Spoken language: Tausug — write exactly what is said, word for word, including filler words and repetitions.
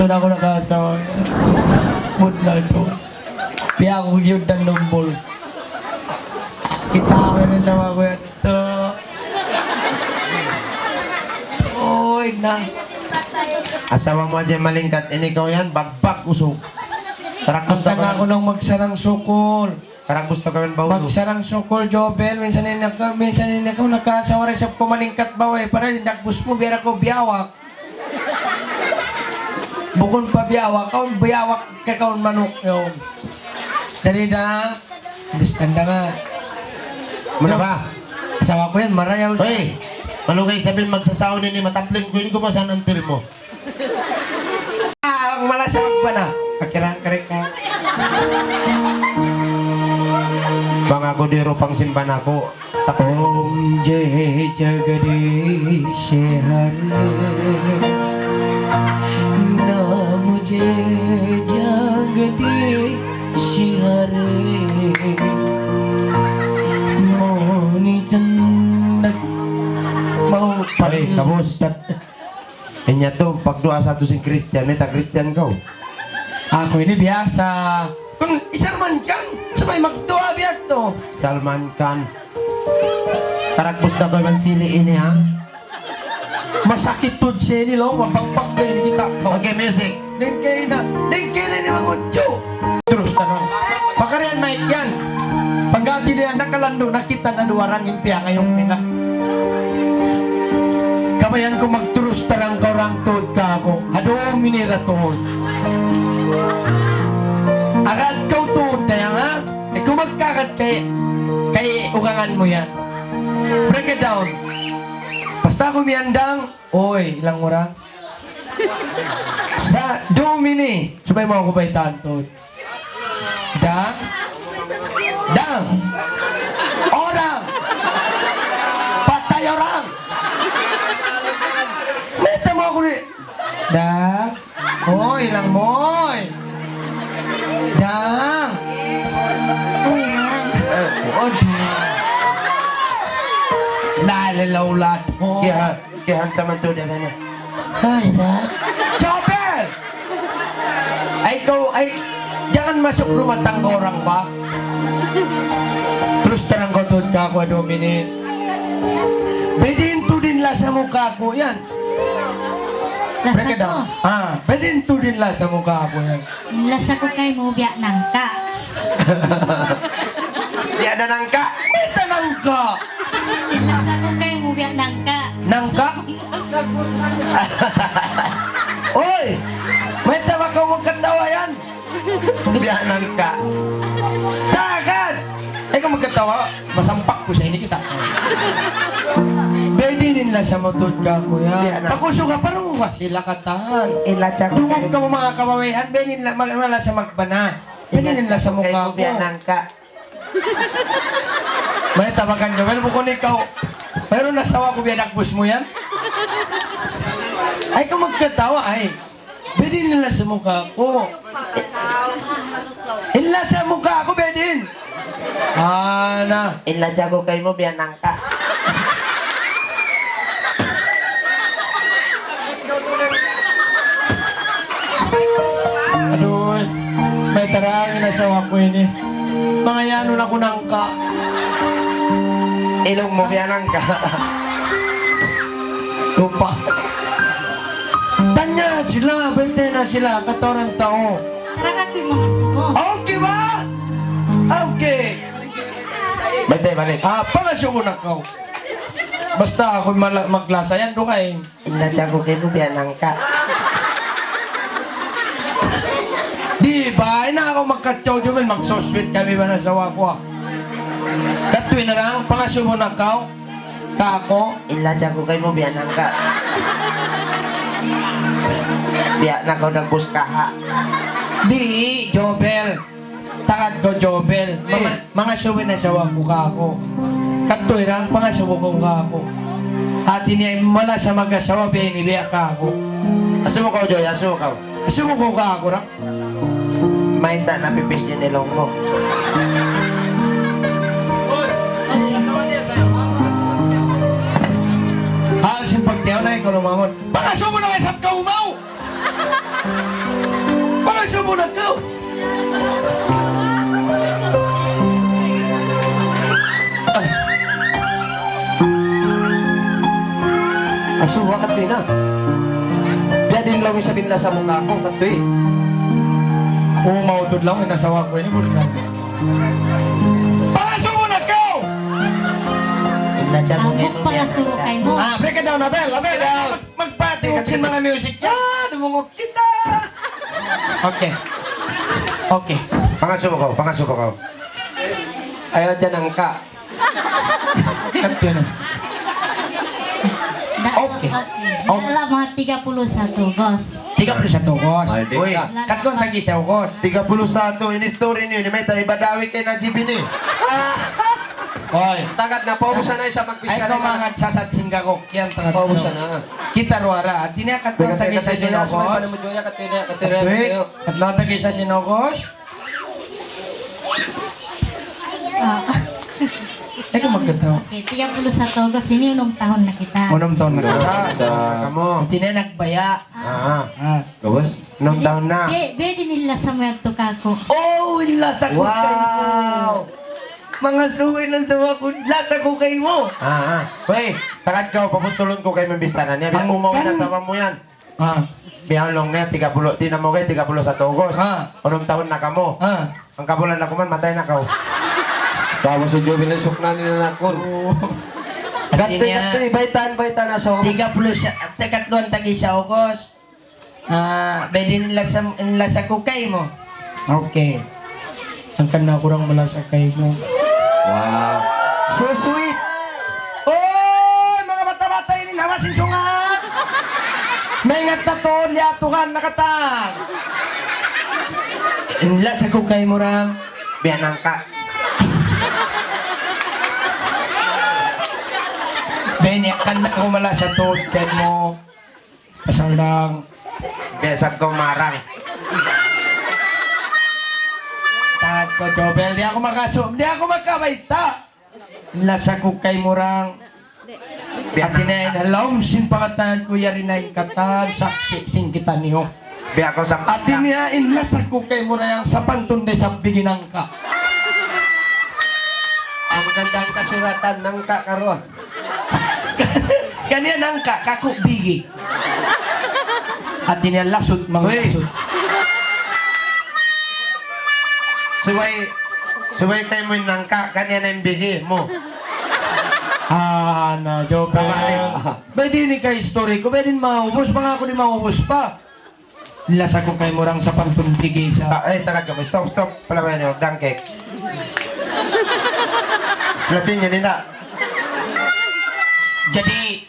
Wala' aku nakaasawa. Mudnal tuud. Biya' aku giyud dan numbul. Kita' aku na sa' aku yan. Tu. Uy, na. Asawa mu hadja malingkat. Ini kaw yan, bagbag usug. Taraktos na kaw. Aku nang magsarang sukul. Karang gusto ka man ba, ulo? Magsarang sukul, Jobel. Minsan ini aku, minsan ini aku nakaasawa da isab ku malingkat ba, way. Para in dagbus mu, biya' da kaw biyawak. Bukun pa biyawak, kaw biyawak ka kaw manuk, yaun. Jadi da, understand da nga. Muna ba? Asawa ku yan, marayaw. Hoy! Malugay isab in magsasaw ini, matapling ku in kumasan antil mu. Ah, ang malasakit pa na. Pakirang-kirik na. Bang aku di rupang simban aku. Om Jai Jagadish Hare. Namo Jai Jagadish Hare. Muni chandak. Mau. Ay, kabus. Inya tu, pagduwaa sa tu sin Kristiyan, mayta' Kristiyan kaw? Aku ini biyasa. Kung hi Salman Khan, subay magduwaa biya' tu. Salman Khan. Taragbus na kaw iban sili' ini, ha? Masakit tuud siya ini, laung, mabakbak na in kita' kaw. Okay, music. Dingkay na, dingkay na ini mangudju. Terus tarang. Pakarian mic yan. Pagkati niya, nakalandu' na kita na duwa rang in piyangayuk nila. Kabayaan ku magturus tarang kaw rang tuud kāku'. Aduh, minira tuud. Agad kaw tuud na yan, ha? Ikaw magkagad kay, kay ugangan mu yan. Break it down. Basta aku miyandang, uy, ilang orang. Sa' dumini, subay mu aku baytaan tuud. Dang. Dang. Orang. Patay orang. Mayta' mu aku di-, dang. Oy, ilang mu, oy. Dang. Eh, aduh. La, la, la, la. Kiha-, kihan sa man tuud, da ba na? Ay, da. Jobel! Ay, kaw, ay, jangan masuk rumah tangga orang, ba? Terus tarang kaw tuud kāku', aduh, minit. Biyadiin tuud in lasa mu kāku', yan. Lasa ku? Break it down. Ah, biyadiin tuud in lasa mu kāku', yan. In lasa ku kaymu biya' nangka'. Biya' da nangka'. Mayta' nangka'? In lasa ku kaymu biya' nangka'. Nangka'? Uy! Mayta' ba kaw magkatawa yan? Biya' nangka'. Tagad! Ay, kaw magkatawa, masampak ku sa ini kita. Biyadiin in lasa mu tuud kāku', ya. Biya' na. Pakusuga, parunguga sila katan. Dungug kamu manga kababayan, biyadiin la-, mal-, malasa magbana. Biyadiin in lasa mu kāku'. Biya' nangka'. Mayta' ba kan Jobel, bukun ikaw. Pero nasawa ku biya' dagbus mu yan. Ay, kaw magkatawa, ay. Biyadiin in lasa mu kāku'. In lasa mu kāku', biyadiin. Ana. In lasa ku kaymu biya' nangka'. Aduh, mayta' ra in asawa ku ini. Mangayanun aku nangka'. Ilung mu biya' nangka'. Lupa. Tanya sila, bente na sila, katawaran tau. Tara ka, kuy, mangasubu. Okay ba? Okay. Bente, balik. Ah, pangasubu na kaw. Basta aku mala-, maglasa yan, dukay. In lasa ku kaymu biya' nangka'. Di' ba? Ay na aku magkatsaw, Jobel, magsuswit kami ba na asawa ku, ah. Katuy na lang, pangasubu na kaw. Kāku'. In lasa ku kaymu biya' nangka'. Biya' na kaw dagbus kaha'. Di', Jobel. Tagad kaw, Jobel. Manga-, mangasubu in asawa ku kāku'. Katuy ra, pangasubu kaw kāku'. Hati niya, malasa mag-asawa, biya' ini, biya' kāku'. Asubu kaw, Joy, asubu kaw. Asubu kaw kāku' ra. Mayta' napipis in ilung mu? Ah, sin pagtiyaw na, ikaw lumangon. Pangasubu na kaw isab kaw, umaw! Nagkaw! Asu, wakat din na. Biya' din laung isab in lasa mu kāku', katuy. Umautud laung in asawa ku ini, bukan. Pangasubu na kaw! Ambuk pangasubu kaymu. Ah, break it down, Abel, Abel, ah, mag-, magpati ka sin manga music yan. Ah, dumungog kita. Okay. Okay. Pangasubu kaw, pangasubu kaw. Ayaw dyan ang ka. Kat yun. Okay. Okay. Dala mga tiga puluh satu, boss. Tiga puluh satu, boss. Uy, kat kong tagi sa, boss. Tiga puluh satu, ini story niyo, ini may tayo ibadawi kay na G B ni. Oy. Tagad na, paubusan na isa magpisa. Ay, kung mga sasat singgagok, yan, tagad. Paubusan na. Kita ruara, at ini ang kat kong tagi sa, boss. Kat kong tagi sa, boss. Ah. Ay, kung magkataw. Okay, tiga puluh satu August ini, unum tahun na kita. Unum tahun na kita. Sa kamo. Hindi na nagbaya. Ah. Ah. Gawas? Unum tahun na. Be, be, di nila sa mga tuka ko. Oh, ila sa kukay. Wow! Mga suwi ng sawa ko, lata ko kayo mo. Ah, ah. Uy, tagad ka, paputulun ko kayo ng bistanan niya. Ang umawin na kan- sawa mo yan. Ah. Biya' laung niya, tiga puluh, di' na maugay, tiga puluh satu August. Ah. Unum tahun na kamo. Ah. Hangkabulan na kuman, matay na kaw. Tapos si Joby na suknan nila na kun. Oo. Gatoy, gatoy, baytaan, baytaan na sa tiga puluh sa, at katluan tagi sa August. Ah, pwede nila sa, nila sa kukay mo. Okay. Hangkan na aku ra malasa kaymu. Wow. So sweet. Oy, manga bata'-bata' ini, nawa sin sunga. Maingat na tuud, liya Tuhan, nakatag. Inlasa ku kaymu ra. Biya' nangka'. Biya' niya kan aku malasa tuud kaymu. Pasal lang. Biya' sab kaw marang. Tagad ku, Jobel. Di' aku makasu-, di' aku makabayta'. Lasa ku kaymu ra. Hati niya in ha lawm sin pangatayan ku yari na in katan saksi' sin kitaniyu. Biya' aku sa hati niya in lasa ku kaymu ra sapantun da isab bigi nangka'. Ang gandang kasuratan, nangka' karuwa. Kaniya nangka', kaku' bigi. Hati niya lasut, manglasut. Subay, subay kaymu in nangka', kaniya na in bigi mu. Ah, na, joke. Pabalik. Ba'y di' ini ka istori ku, ba'y di' maubus, bang aku di' maubus pa. Lasa ku kaymu ra sapantun bigi sa. Ah, eh, tagad kamu. Stop, stop. Palabayan niyo, dangkek. Lasin niya, nina. Jadi,